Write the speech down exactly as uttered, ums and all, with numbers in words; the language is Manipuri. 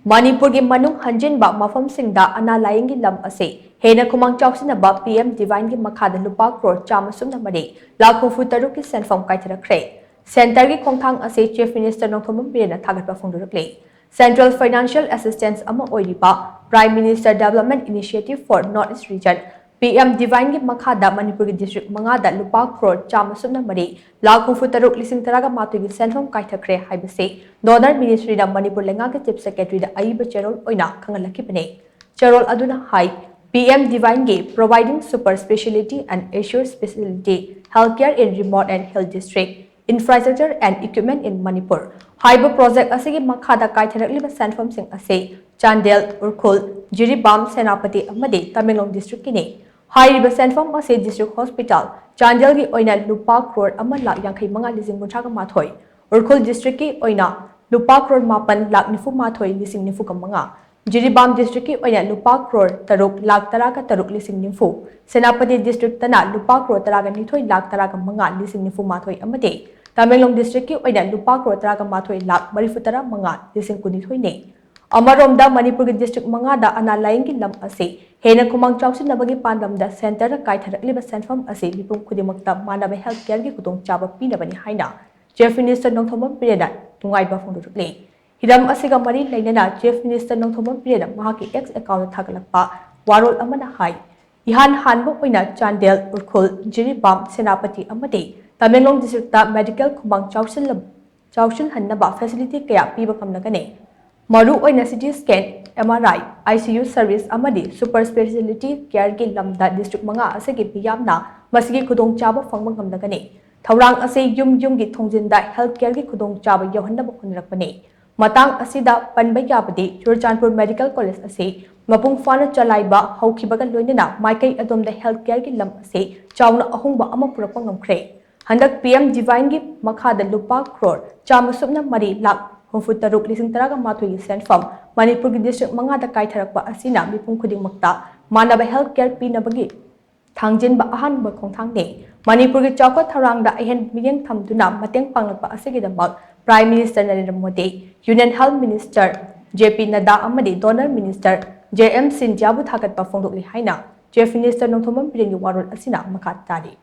ꯃꯅꯤꯄꯨꯔꯒꯤ ꯃꯅꯨꯡ ꯍꯟꯖꯤꯟꯕ ꯃꯐꯝꯁꯤꯡꯗ ꯑꯅꯥ ꯂꯥꯌꯦꯡꯒꯤ ꯂꯝ ꯑꯁꯤ ꯍꯦꯟꯅ ꯈꯨꯃꯥꯡ ꯆꯥꯎꯁꯤꯟꯅꯕ ꯄꯤ ꯑꯦꯝ ꯗꯤꯚꯥꯏꯟꯒꯤ ꯃꯈꯥꯗ ꯂꯨꯄꯥ ꯀ꯭ꯔꯣꯔ ꯆꯥꯝꯃ ꯁꯨꯞꯅ ꯃꯔꯤ ꯂꯥꯈ ꯍꯨꯝꯐꯨ ꯇꯔꯨꯛꯀꯤ ꯁꯦꯟꯐꯝ ꯀꯥꯏꯊꯔꯛꯈ꯭ꯔꯦ꯫ ꯁꯦꯟꯇꯔꯒꯤ ꯈꯣꯡꯊꯥꯡ ꯑꯁꯤ ꯆꯤꯐ ꯃꯤꯅꯤꯁꯇꯔ ꯅꯣꯡꯊꯣꯝꯕꯝ ꯕꯤꯔꯦꯟꯅ ꯊꯥꯒꯠꯄ ꯐꯣꯡꯗꯣꯔꯛꯂꯤ꯫ Central Financial Assistance ꯑꯃ ꯑꯣꯏꯔꯤꯕ Prime Minister Development Initiative for North East Region, P M ꯗꯤꯚꯥꯏꯟꯒꯤ ꯃꯈꯥꯗ ꯃꯅꯤꯄꯨꯔꯒꯤ ꯗꯤꯁꯇ꯭ꯔꯤꯛ ꯃꯉꯥꯗ ꯂꯨꯄꯥ ꯀ꯭ꯔꯣꯔ ꯆꯥꯝꯃ ꯁꯨꯞꯅ ꯃꯔꯤ ꯂꯥꯈ ꯍꯨꯝꯐꯨ ꯇꯔꯨꯛ ꯂꯤꯁꯤꯡ ꯇꯔꯥꯒ ꯃꯥꯊꯣꯏꯒꯤ ꯁꯦꯟꯐꯝ ꯀꯥꯏꯊꯈ꯭ꯔꯦ ꯍꯥꯏꯕꯁꯤ ꯗꯣꯅꯔ ꯃꯤꯅꯤꯁꯇ꯭ꯔꯤꯅ ꯃꯅꯤꯄꯨꯔ ꯂꯩꯉꯥꯛꯀꯤ ꯆꯤꯐ ꯁꯦꯀ꯭ꯔꯦꯇꯔꯤꯗ ꯑꯏꯕ ꯆꯦꯔꯣꯜ ꯑꯣꯏꯅ ꯈꯪꯍꯜꯂꯛꯈꯤꯕꯅꯤ꯫ ꯆꯦꯔꯣꯜ ꯑꯗꯨꯅ ꯍꯥꯏ, ꯄꯤ ꯑꯦꯝ ꯗꯤꯚꯥꯏꯟꯒꯤ Providing Super Speciality and Assure Speciality Healthcare in Remote and Hill District, Infrastructure and Equipment in Manipur ꯍꯥꯏꯕ ꯄ꯭ꯔꯣꯖꯦꯛ ꯑꯁꯤꯒꯤ ꯃꯈꯥꯗ ꯀꯥꯏꯊꯔꯛꯂꯤꯕ ꯁꯦꯟꯐꯝꯁꯤꯡ ꯑꯁꯤ ꯆꯥꯟꯗꯦꯜ, ꯎꯈ꯭ꯔꯨꯜ, ꯖꯤꯔꯤꯕꯥꯝ, ꯁꯦꯅꯥꯄꯇꯤ ꯑꯃꯗꯤ ꯇꯃꯦꯡꯂꯣꯡ ꯗꯤꯁꯇ꯭ꯔꯤꯛꯀꯤꯅꯤ꯫ ꯍꯥꯏꯔꯤꯕ ꯁꯦꯟꯐꯝ ꯑꯁꯤ ꯗꯤꯁꯇ꯭ꯔꯤꯛ ꯍꯣꯁꯄꯤꯇꯥꯜ ꯆꯥꯟꯗꯦꯜꯒꯤ ꯑꯣꯏꯅ ꯂꯨꯄꯥ ꯀ꯭ꯔꯣꯔ ꯑꯃ ꯂꯥꯈ ꯌꯥꯡꯈꯩ ꯃꯉꯥ ꯂꯤꯁꯤꯡ ꯀꯨꯟꯊ꯭ꯔꯥꯒ ꯃꯥꯊꯣꯏ, ꯎꯈ꯭ꯔꯨꯜ ꯗꯤꯁꯇ꯭ꯔꯤꯛꯀꯤ ꯑꯣꯏꯅ ꯂꯨꯄꯥ ꯀ꯭ꯔꯣꯔ ꯃꯥꯄꯟ ꯂꯥꯈ ꯅꯤꯐꯨ ꯃꯥꯊꯣꯏ ꯂꯤꯁꯤꯡ ꯅꯤꯐꯨꯒ ꯃꯉꯥ, ꯖꯤꯔꯤꯕꯥꯝ ꯗꯤꯁꯇ꯭ꯔꯤꯛꯀꯤ ꯑꯣꯏꯅ ꯂꯨꯄꯥ ꯀ꯭ꯔꯣꯔ ꯇꯔꯨꯛ ꯂꯥꯈ ꯇꯔꯥꯒ ꯇꯔꯨꯛ ꯂꯤꯁꯤꯡ ꯅꯤꯐꯨ, ꯁꯦꯅꯥꯄꯇꯤ ꯗꯤꯁꯇ꯭ꯔꯤꯛꯇꯅ ꯂꯨꯄꯥ ꯀ꯭ꯔꯣꯔ ꯇꯔꯥꯒ ꯅꯤꯊꯣꯏ ꯂꯥꯈ ꯇꯔꯥꯒ ꯃꯉꯥ ꯂꯤꯁꯤꯡ ꯅꯤꯐꯨ ꯃꯥꯊꯣꯏ ꯑꯃꯗꯤ ꯇꯃꯦꯡꯂꯣꯡ ꯗꯤꯁꯇ꯭ꯔꯤꯛꯀꯤ ꯑꯣꯏꯅ ꯂꯨꯄꯥ ꯀ꯭ꯔꯣꯔ ꯇꯔꯥꯒ ꯃꯥꯊꯣꯏ ꯂꯥꯈ ꯃꯔꯤꯐꯨ ꯇꯔꯥ ꯃꯉꯥ ꯂꯤꯁꯤꯡ ꯀꯨꯟꯅꯤꯊꯣꯏꯅꯤ꯫ ꯑꯃꯔꯣꯝꯗ ꯃꯅꯤꯄꯨꯔꯒꯤ ꯗꯤꯁꯇ꯭ꯔꯤꯛ ꯃꯉꯥꯗ ꯑꯅꯥ ꯂꯥꯌꯦꯡꯒꯤ ꯂꯝ ꯑꯁꯤ ꯍꯦꯟꯅ ꯈꯨꯃꯥꯡ ꯆꯥꯎꯁꯤꯟꯅꯕꯒꯤ ꯄꯥꯟꯗꯝꯗ ꯁꯦꯟꯇꯔꯅ ꯀꯥꯏꯊꯔꯛꯂꯤꯕ ꯁꯦꯟꯐꯝ ꯑꯁꯤ ꯃꯤꯄꯨꯝ ꯈꯨꯗꯤꯡꯃꯛꯇ ꯃꯥꯟꯅꯕ ꯍꯦꯜꯊ ꯀꯦꯌꯔꯒꯤ ꯈꯨꯗꯣꯡꯆꯥꯕ ꯄꯤꯅꯕꯅꯤ ꯍꯥꯏꯅ ꯆꯤꯐ ꯃꯤꯅꯤꯁꯇꯔ ꯅꯣꯡꯊꯣꯝꯕꯝ ꯕꯤꯔꯦꯟꯅ ꯅꯨꯡꯉꯥꯏꯕ ꯐꯣꯡꯗꯣꯔꯛꯂꯤ꯫ ꯍꯤꯔꯝ ꯑꯁꯤꯒ ꯃꯔꯤ ꯂꯩꯅꯅ ꯆꯤꯐ ꯃꯤꯅꯤꯁꯇꯔ ꯅꯣꯡꯊꯣꯝꯕꯝ ꯕꯤꯔꯦꯟꯅ ꯃꯍꯥꯛꯀꯤ ꯑꯦꯛꯁ ꯑꯦꯀꯥꯎꯟꯗ ꯊꯥꯒꯠꯂꯛꯄ ꯋꯥꯔꯣꯜ ꯑꯃꯅ ꯍꯥꯏ, ꯏꯍꯥꯟ ꯍꯥꯟꯕ ꯑꯣꯏꯅ ꯆꯥꯟꯗꯦꯜ, ꯎꯈ꯭ꯔꯨꯜ, ꯖꯤꯔꯤꯕꯥꯝ, ꯁꯦꯅꯥꯄꯇꯤ ꯑꯃꯗꯤ ꯇꯃꯦꯡꯂꯣꯡ ꯗꯤꯁꯇ꯭ꯔꯤꯛꯇ ꯃꯦꯗꯤꯀꯦꯜ ꯈꯨꯃꯥꯡ ꯆꯥꯎꯁꯤꯜꯂ-, ꯆꯥꯎꯁꯤꯜꯍꯟꯅꯕ ꯐꯦꯁꯤꯂꯤꯇꯤ ꯀꯌꯥ ꯄꯤꯕ ꯉꯝꯂꯒꯅꯤ꯫ ꯃꯔꯨꯑꯣꯏꯅ C T scan, M R I, I C U service ꯑꯃꯗꯤ ꯁꯨꯄꯔ ꯁ꯭ꯄꯦꯁꯤꯌꯦꯂꯤꯇꯤ ꯀꯦꯌꯔꯒꯤ ꯂꯝꯗ ꯗꯤꯁꯇ꯭ꯔꯤꯛ ꯃꯉꯥ ꯑꯁꯤꯒꯤ ꯃꯤꯌꯥꯝꯅ ꯃꯁꯤꯒꯤ ꯈꯨꯗꯣꯡꯆꯥꯕ ꯐꯪꯕ ꯉꯝꯂꯒꯅꯤ꯫ ꯊꯧꯔꯥꯡ ꯑꯁꯤ ꯌꯨꯝ ꯌꯨꯝꯒꯤ ꯊꯣꯡꯖꯤꯟꯗ ꯍꯦꯜꯊ ꯀꯦꯌꯔꯒꯤ ꯈꯨꯗꯣꯡꯆꯥꯕ ꯌꯧꯍꯟꯅꯕ ꯍꯣꯠꯅꯔꯛꯄꯅꯤ꯫ ꯃꯇꯥꯡ ꯑꯁꯤꯗ ꯄꯟꯕ ꯌꯥꯕꯗꯤ, ꯆꯨꯔꯆꯥꯟꯄꯨꯔ ꯃꯦꯗꯤꯀꯦꯜ ꯀꯣꯂꯦꯖ ꯑꯁꯤ ꯃꯄꯨꯡ ꯐꯥꯅ ꯆꯂꯥꯏꯕ ꯍꯧꯈꯤꯕꯒ ꯂꯣꯏꯅꯅ ꯃꯥꯏꯀꯩ ꯑꯗꯣꯝꯗ ꯍꯦꯜꯊ ꯀꯦꯌꯔꯒꯤ ꯂꯝ ꯑꯁꯤ ꯆꯥꯎꯅ ꯑꯍꯣꯡꯕ ꯑꯃ ꯄꯨꯔꯛꯄ ꯉꯝꯈ꯭ꯔꯦ꯫ ꯍꯟꯗꯛ ꯄꯤ ꯑꯦꯝ ꯗꯤꯚꯥꯏꯟꯒꯤ ꯃꯈꯥꯗ ꯂꯨꯄꯥ ꯀ꯭ꯔꯣꯔ ꯆꯥꯝꯃ ꯁꯨꯞꯅ ꯃꯔꯤ ꯂꯥꯈ ꯍꯨꯝꯐꯨ ꯇꯔꯨꯛ ꯂꯤꯁꯤꯡ ꯇꯔꯥꯒ ꯃꯥꯊꯣꯏꯒꯤ ꯁꯦꯟꯐꯝ ꯃꯅꯤꯄꯨꯔꯒꯤ ꯗꯤꯁꯇ꯭ꯔꯤꯛ ꯃꯉꯥꯗ ꯀꯥꯏꯊꯔꯛꯄ ꯑꯁꯤꯅ ꯃꯤꯄꯨꯝ ꯈꯨꯗꯤꯡꯃꯛꯇ ꯃꯥꯟꯅꯕ ꯍꯦꯜꯊ ꯀꯦꯌꯔ ꯄꯤꯅꯕꯒꯤ ꯊꯥꯡꯖꯤꯟꯕ ꯑꯍꯥꯟꯕ ꯈꯣꯡꯊꯥꯡꯅꯤ꯫ ꯃꯅꯤꯄꯨꯔꯒꯤ ꯆꯥꯎꯈꯠ ꯊꯧꯔꯥꯡꯗ ꯑꯍꯦꯟꯕ ꯃꯤꯠꯌꯦꯡ ꯊꯝꯗꯨꯅ ꯃꯇꯦꯡ ꯄꯥꯡꯂꯛꯄ ꯑꯁꯤꯒꯤꯗꯃꯛ prime minister Narendra Modi, union health minister J P Nadda ꯑꯃꯗꯤ ꯗꯣꯅꯔ ꯃꯤꯅꯤꯁꯇꯔ ꯖꯦ ꯑꯦꯝ ꯁꯤꯟꯙ꯭ꯌꯥꯕꯨ ꯊꯥꯒꯠꯄ ꯐꯣꯡꯗꯣꯛꯂꯤ ꯍꯥꯏꯅ ꯆꯤꯐ ꯃꯤꯅꯤꯁꯇꯔ ꯅꯣꯡꯊꯣꯝꯕꯝ ꯕꯤꯔꯦꯟꯒꯤ ꯋꯥꯔꯣꯜ ꯑꯁꯤꯅ ꯃꯈꯥ ꯇꯥꯔꯤ꯫